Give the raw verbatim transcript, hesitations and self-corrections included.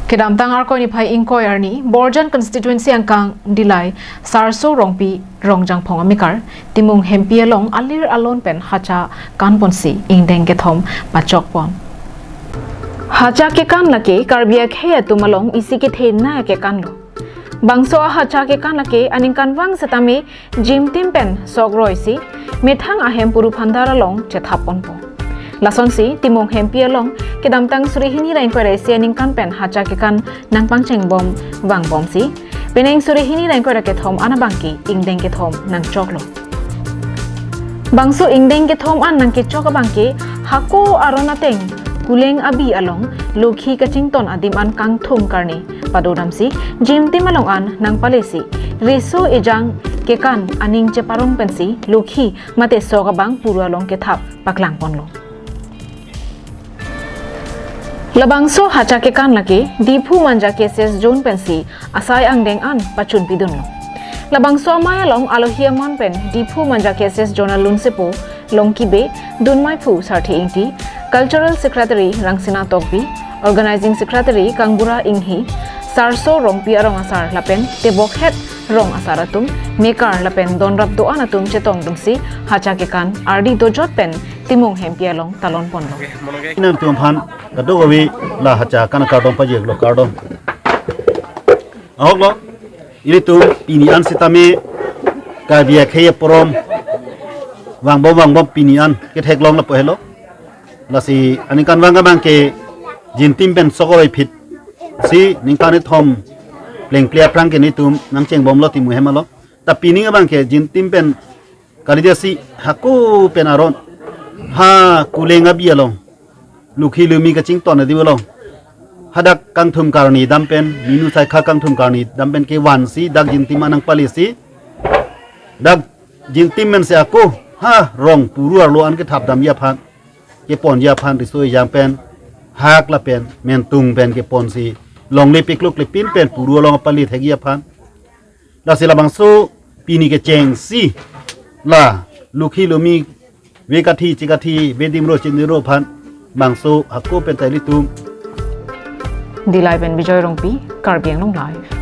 Kedamtang Arkoi niphai ingkoi arni, Borjan constituency angkang Dillai, Sarso Rongpi Rongjangphong amekar, Timung Hempi along alir alon pen hacha kanponsi ingdeng kethom pachokpon. Hacha kekan lake Karbi akhei atum along isi kethenei kekan lo. Bangso ahacha kekan lake aningkanvang setame jimtim pen sok roisi methang ahem puru phandar along chethapponpo. Lasonsi Timung Hempi along kedamtang suri hini ra ingkoi ra isi aningkan pen hacha kekan nangpangchengbom vangbomsi penang suri hini ra ingkoi ra kethom an abangke ingdeng kethom nangchoklo. Bangso ingdeng kethom an nangkechok abangke hako aron ateng Kuleng Abi along Lokhi kachington adim an kangthum karni padodamsi jimtim along an nangpalesi riso ejang kekan aning cheparong pensi Lokhi mate sok abang puru along kethap paklangponlo. Labangso hacha kekan lake Diphu Manja K C S Zone pensi asai angdeng an pachunpidunlo. Labangso amei along alohi aman pen Diphu Manja K C S Zonal Lunsepo Longki Bey, dunmeiphu Sarthe Ingti, Cultural Secretary Rangsina Tokbi, Organizing Secretary Kangbura Inghi, Sarso Rongpi arong asar lapen tebokhet rong asar atum, mekar lapen donrap do-an atum chetongdunsi hacha kekan ardi dojot pen Timung Hempi along talonponlo. Nangtum aphan kadokave la hacha kekan kardom pajirlo, kardom. Ahoklo, ilitum pini an setame Karbi akhei aporom vangbom vangbom pini an ketheklong lapu helo. Lasi aningkanvang abangke jimtim pen sok roiphit si ningkan kethom plengple aphrang ke nelitum nangchengbomlo Timung Hem along. Ta pini abangke jimtim pen kalidet si hako pen aron ha Kuleng Abi along Lokhi Lomi kachington adim along hadak kangthum karni dam pen, minu saikha kangthum karni dam pen kevansi dak jimtim an nangpalesi dak jimtim pen si hako ha rong puru arlo an kethapdamji aphan, keponji aphan riso ejang pen, hak lapen mentung pen keponsi longle pikluklipin pen puru along pali thekji aphan. Lasi labangso pini kechengsi la Lokhi Lomi vekathi chekathi, vedimro chiniro aphan bangso hako pen ta ilitum. Dillai pen Bijoy Rongpi, Karbi Anglong Live.